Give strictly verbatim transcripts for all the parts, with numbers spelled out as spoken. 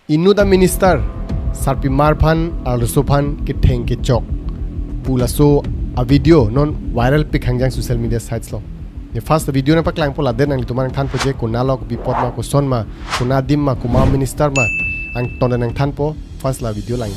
Inut a minister sarpimar aphan, arloso aphan ketheng kechok pu laso a video non viral pik hangjang social media sites along. Ne first video nangpaklangpo, ladet nanglitum aphan nangthanpo je konat along bipot ma, koson ma, konat adim ma, komat a minister ma, angton nangthanpo, first la video lang.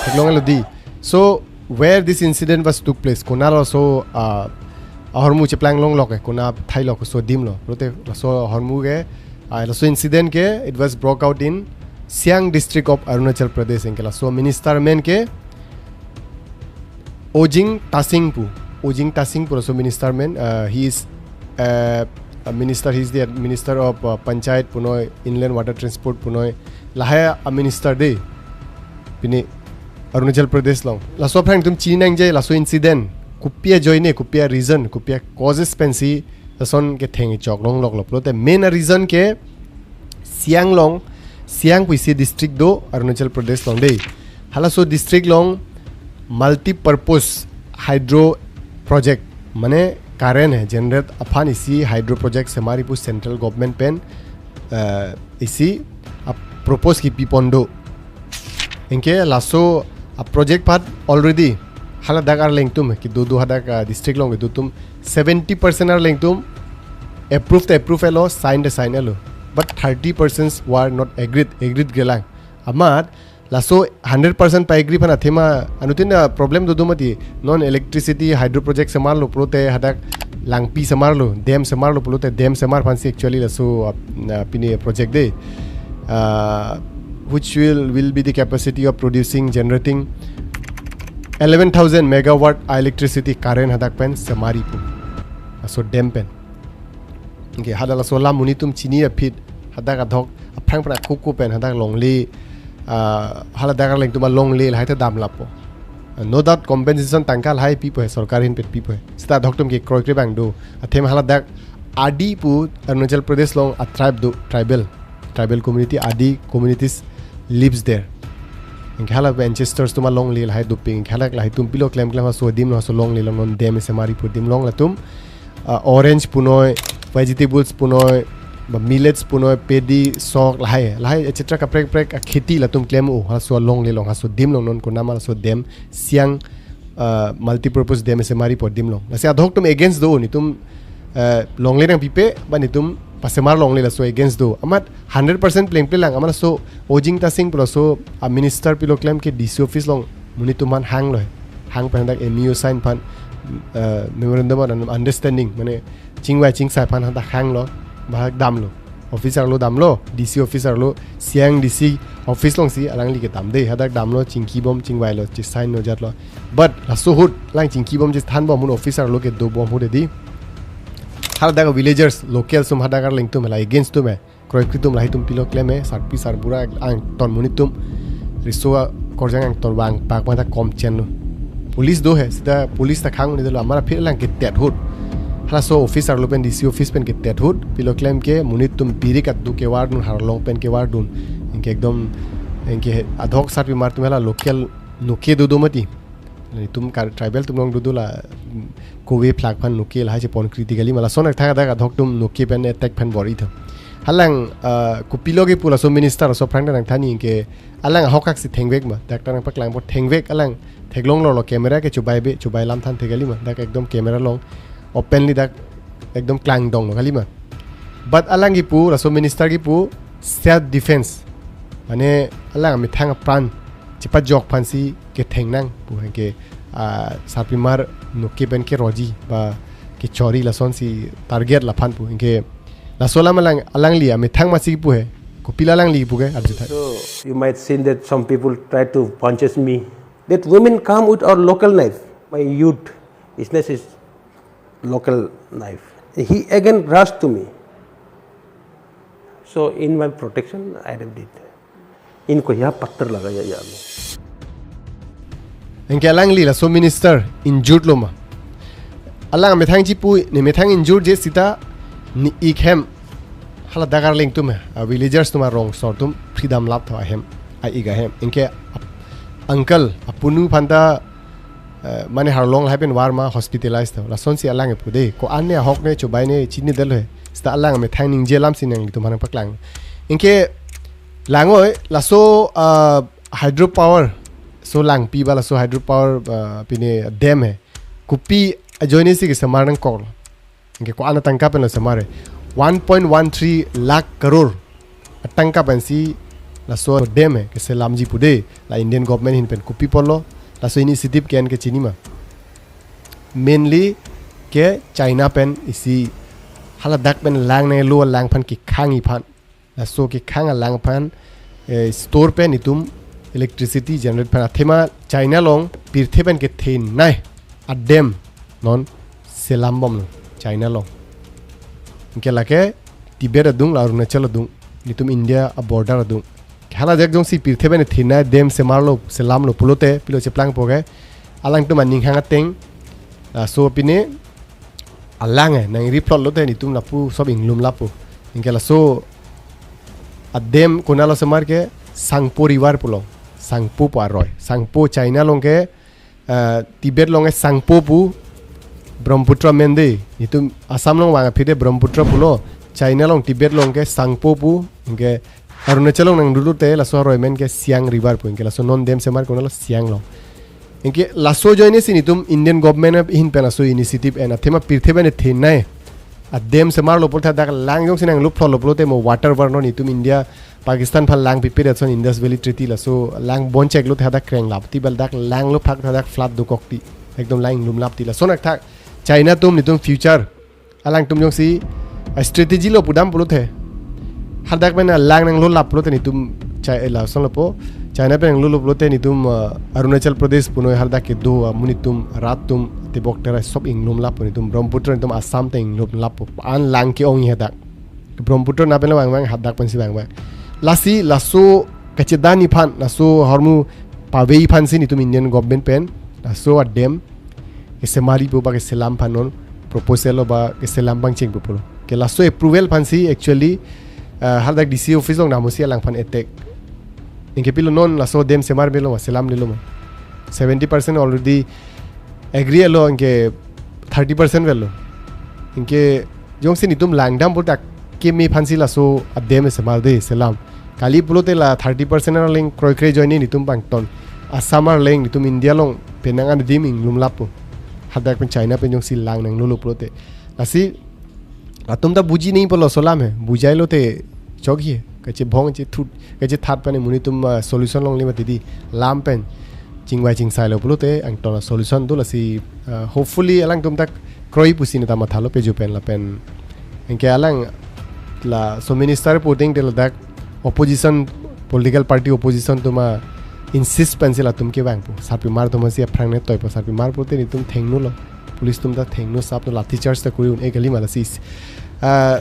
Theklonglo dei. So where this incident was took place, konat laso, uh, ahormu cheplang longlok ke, konat athai lo, koso adim lo. Pulote laso ahormu ke, uh, laso incident ke, it was broke out in Siang district of Arunachal Pradesh. Anke laso minister amen ke Ojing Tasing pu. Ojing Tasing pu laso minister amen. Uh, he is, uh, a minister, he is the minister of, uh, Panchayat punoi, Inland Water Transport punoi. Lahai a minister dei. Pini Arunachal Pradesh along. Laso aphrang itum chini nangji laso incident kopi ajoine, kopi a reason, kopi a causes pensi lason ketheng kechok longloklo. Pulote main a reason ke Siang along, Siang pu isi district do Arunachal Pradesh along dei. Halaso district along multi-purpose hydro project, mane current he generate aphan isi hydro project semari pu central government pen, eh, isi a propose kipi pon do. Anke laso a project aphan already haladak arleng atum, kedo do hadak, ah, district along kedo atum seventy percent arleng atum approve ta approve-lo, sign ta sign-lo. But thirty percent were not agreed, agreed gelang. Amat laso hundred percent pa-agree aphan athema anuttin a problem dodo mati. Non electricity hydro project semarlo pulote hadak langpi semarlo, dam semarlo pulote dam semar aphansi actually laso, uh, uh, pini project dei. Uh, which will, will be the capacity of producing, generating eleven thousand megawatt electricity current hadak pen semari pu. Laso dam pen. Anke hala laso alam monit atum chini aphi, hadak adhok aphrang aphrang kuku pen hadak longle, ah, haladak arleng atum alongle lahai ta damlappo. No doubt compensation tangka lahai pipo he, sorkar ahin pen pipo he. Seta adhok atum ke kroikre abang do. Athem haladak Adi pu Arunachal Pradesh along a tribe do, tribal, tribal community, Adi communities lives there. Anke hala ancestors atum alongle lahai doping, anke hala lahai atum pilo klemklem halaso adim lo, halaso longle along non dam semari pu adim along latum, uh, orange punoi, vegetables punoi, ba millets punoi, paddy, sok, lahai, lahai, et cetera kaprek kaprek a kheti latum klem-o, halaso alongle along, halaso adim along non konat ma laso dam Siang, uh, multi-purpose dam semari pu adim along. Lasi adhok atum against do, netum, uh, longle nangpipe, ba netum pasemar longle laso against do. Amat hundred percent plengple lang, amat laso Ojing Tasing pu laso a minister pilo klem ke D C office along monit atum aphan hanglo. Hang pen hadak M O U sign aphan, uh, memorandum of understanding, mane chingvai chingsai aphan hadak hanglo, ba damlo. Office arlo damlo, D C office arlo, Siang D C office alongsi alangli kedam dei, hadak damlo, chingkibom chingvailo, che sign-o jatlo. But laso ahut alang chingkibom chethanbom ahut office arlo kedobom ahut dei, haladak villagers, local atum, hadak arleng atum, la against atum he, kroikre atum, lahai atum pilo klem he, sarpi sarbura, angton monit atum, riso akorjang angton vangpak mata kom chenlo. Police do he, seta police ta khang-un-edetlo, amat aphi alang ketet ahut, halaso office arlo pen, D C office pen ketet ahut, pilo klem ke monit atum birik atu kevardun, harlong pen kevardun. Anke ekdom, anke adhok sarpimar atum hala local noke dodo mati. Netum kar tribal atum along dodo la, mm, kove phlak aphan noke lahai chepon kriti kalima, lason athak hadak adhok atum noke pen attack aphan bor-itha. Halang, ah, kopilo kepu laso minister laso aphrang ta nangthan-i, anke alang ahokhaksi thengvek ma, dak ta nangpaklangpo, thengvek, alang theklongloklo, camera ke chobaibe, chobai lam thanthe kalima, dak ekdom camera along openly dak ekdom klangdonglo kalima. But alang kepu, laso minister kepu self defense, mane alang amethang apran chepajok aphansi ketheng nang pu, anke, ah, sarpimar noke pen keroji ba kechori lasonsi target laphan pu, anke laso alam alang, alangli amethang masi kepu he, kopilo alangli kepu ke arjuthai. So you might see that some people try to punches me. That woman come with our local knife. My youth, his name is local knife. He again rushed to me. So in my protection, I did. इनको यहाँ पत्थर लगाया यहाँ में। Anke alangli laso minister injured lo ma? Alang amethang chipu, ne methang injured je seta ne ik ahem, haladak arleng atum he, a villagers atum, arong sor atum freedom lap tho ahem, a ik ahem. Anke ap-, uncle, apunu aphan ta, eh, mane harlong lahai pen var ma hospitalized tho. Lasonsi alang kepu dei. Ko-an ne ahok ne chobai ne chinidetlo he. Seta alang amethang ningje alamsi nanglitum aphan nangpaklang. Anke lang-oi, laso, ah, hydropower. So langpi ba laso hydropower, ah, pine dam he. Kopi ajoine si kesemar nangkoklo. Anke ko-an atangka penlo semar he. One point one three lakh crore atangka pensi laso dam he keselamji pu dei. La Indian government ahin pen kopi apotlo laso initiative ke-en ke chini ma? Mainly ke China pen isi haladak pen lang nanglo alang aphan kekhangji aphan. Laso kekhang alang aphan, eh, store pen itum electricity generate aphan. Athema China along pirthe pen kethenei a dam non selambomlo China along. Anke lake Tibet adung, la Arunachal adung, itum India a border adung. Haladak jongsi pirthe pen thenei dam semarlo, selamlo pulote pilo cheplangpo ke, alangtum aning hang ateng, laso pine alang he nangri plot lote nitum lapu sob inglum lapu. Anke laso a dam konatlo semar ke, Sangpo River pulo. Sangpo pu aroi. Sangpo China along ke, eh, Tibet along ke Sangpo pu, Brahmaputra amen dei. Nitum Assam along vang aphi te Brahmaputra pulo. China along, Tibet along ke Sangpo pu. Anke Arunachal along nangdululote laso aroi amen ke Siang River pu. Anke laso non dam semar konatlo, Siang along. Anke laso ajoine si nitum Indian government ahin pen laso initiative en, athema pirthe pen thenei a dam semarlo pulote hadak lang jongsi nanglo plotlo pulote mo water war non itum India Pakistan aphan lang pipe det ason Indus Valley Treaty, laso lang bon cheklote hadak kreng lapti, bal dak langlo phak hadak flood dokokti. Ekdom lang inglum lapti. Lason athak China atum nitum future alangtum jongsi, ah, strategy lo pudam pulote, hadak pen lang nanglo lap pulote nitum Chi-, eh, lasonlo po. China pen nanglo lo pulote nitum, ah, Arunachal Pradesh punoi hadak kedo, ah, amonit atum, rat atum, tebok terai sob inglum lapo nitum. Brahmaputra nitum Assam ta inglum lapo. An lang ke-ong hadak. Brahmaputra na pen vang vang, hadak pensi vang vang. Lasi laso kachedani aphan, laso ahormu pavei aphansi nitum Indian government pen laso a dam kesemari pu ba keselam aphan non proposal lo ba keselam pangcheng pu pulo. Ke laso approval aphansi actually, ah, hadak D C office along namusi alang aphan attack. Anke pilo non laso dam semar melo ma, selamdelo ma? Seventy percent already agree lo, anke thirty percent avelo. Anke jongsi nitum langdam pulote keme aphansi laso a dam semar dei, selam. Kali pulote la thirty percent arleng kroikre ajoine nitum pangton. Assam arleng nitum India along penang an adim inglum lapo. Hadak pen China pen jongsi lang nanglo lo pulote. Lasi latum ta buji nangpo laso alam he. Bujailote chokji he. Kachebhong chethut, kachethat pen amonit atum, ah, solution longle mati dei. Lam pen chingvai chingsailo pulote angton a solution do. Lasi, ah, hopefully alangtum ta kroi pusi neta mathalo peju pen lapen. Anke alang laso minister pu ateng te ladak opposition, political party opposition atum a insist pensi latum kevangpo. Sarpimar atum si aphrang ne toipo, sarpimar pulote nitum thengno lo. Police atum ta thengno, sapno, lathi charge ta kori un-e kali ma lasi. Uh,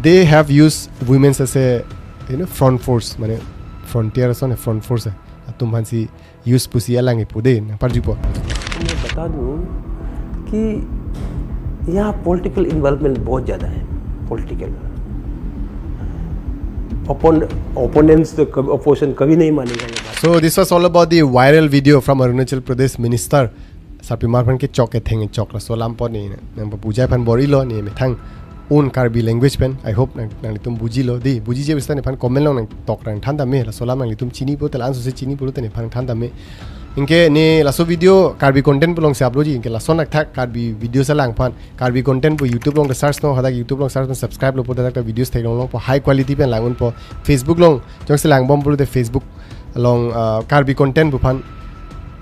they have used women as a, you know, front force, mane frontier ason front force. Atum aphansi use pusi alang ipu dei, nangparjupo. मैं बता दूं कि यहाँ political involvement बहुत ज़्यादा है, political. Upon-, opponents तो कभी, अपोजिशन कभी नहीं मानेगा ये बात। So this was all about the viral video from Arunachal Pradesh minister. Sarpimar aphan kechok ketheng chok, laso alam apot ne nangpabujai aphan bor-ilo, ne methang own Karbi language pen. I hope nang, nanglitum bujilo dei, bujije seta nephan comment along nangtok nangthan tame. Laso alam nanglitum chini pulote, la-an sose chini pulote nephan than tame. Anke ne laso video Karbi content pu alongsi upload ji, anke lason athak Karbi video selam aphan, Karbi content pu YouTube along ta search non, hadak YouTube along search non, subscribe lo pulote hadak ta videos theklong longpo, high quality pen lang unpo. Facebook along jongsi langbom pulote Facebook along, ah, Karbi content pu aphan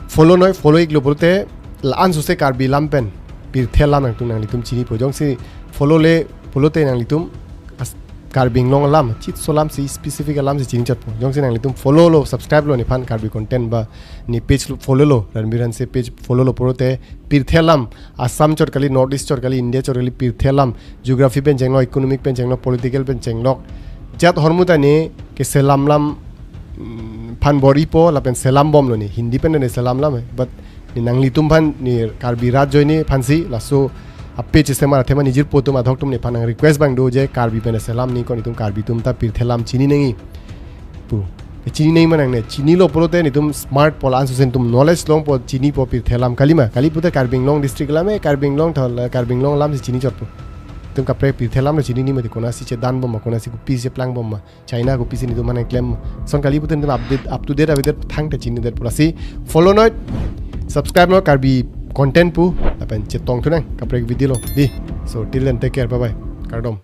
follow noi, follow iklo pulote la-an sose Karbi alam pen pirthe alam nangtum nanglitum chinipo. Jongsi follow le pulote nanglitum as-, Karbi Anglong alam, chitso alamsi, specific alamsi chini chotpo. Jongsi nanglitum follow lo, subscribe lo nephan Karbi content ba ne page lo follow lo, Ranbir Hanse page follow lo pulote pirthe alam, Assam chot kali, North East chot kali, India chot kali, pirthe alam, geography pen chenglok, economic pen chenglok, political pen chenglok, jat ahormu ta ne keselam alam, mm, aphan bor-ipo lapen selambomlo ne, Hindi pen ne selam alam he. But ne nanglitum aphan, ne Karbi rat ajoine aphansi laso a page semar athema ne jirpo atum adhok atum nephan nang request abang do je Karbi pen selam nangji, ko nitum Karbi atum ta pirthe alam chini nangji pu. Chini nangji ma nangne, chinilo pulote netum smart po, la-an susen netum knowledge longpo, chinipo pirthe alam kalima. Kali puta Karbi Anglong district alam, eh, Karbi Anglong thol, Karbi Anglong alam si chini chotpo. Netum kaprek pirthe alam lo chinine mati, konatsi chedan bom ma, konatsi kopisi cheplang bom ma, China kopisi netum mane klem. Lason kali puta netum update, up to date, update thangte chinidet pu. Lasi follow noi, subscribe noi Karbi content pu, lapen chetongthu nang kaprek video lo. Dei. So till then, take care, bye bye. Kardom.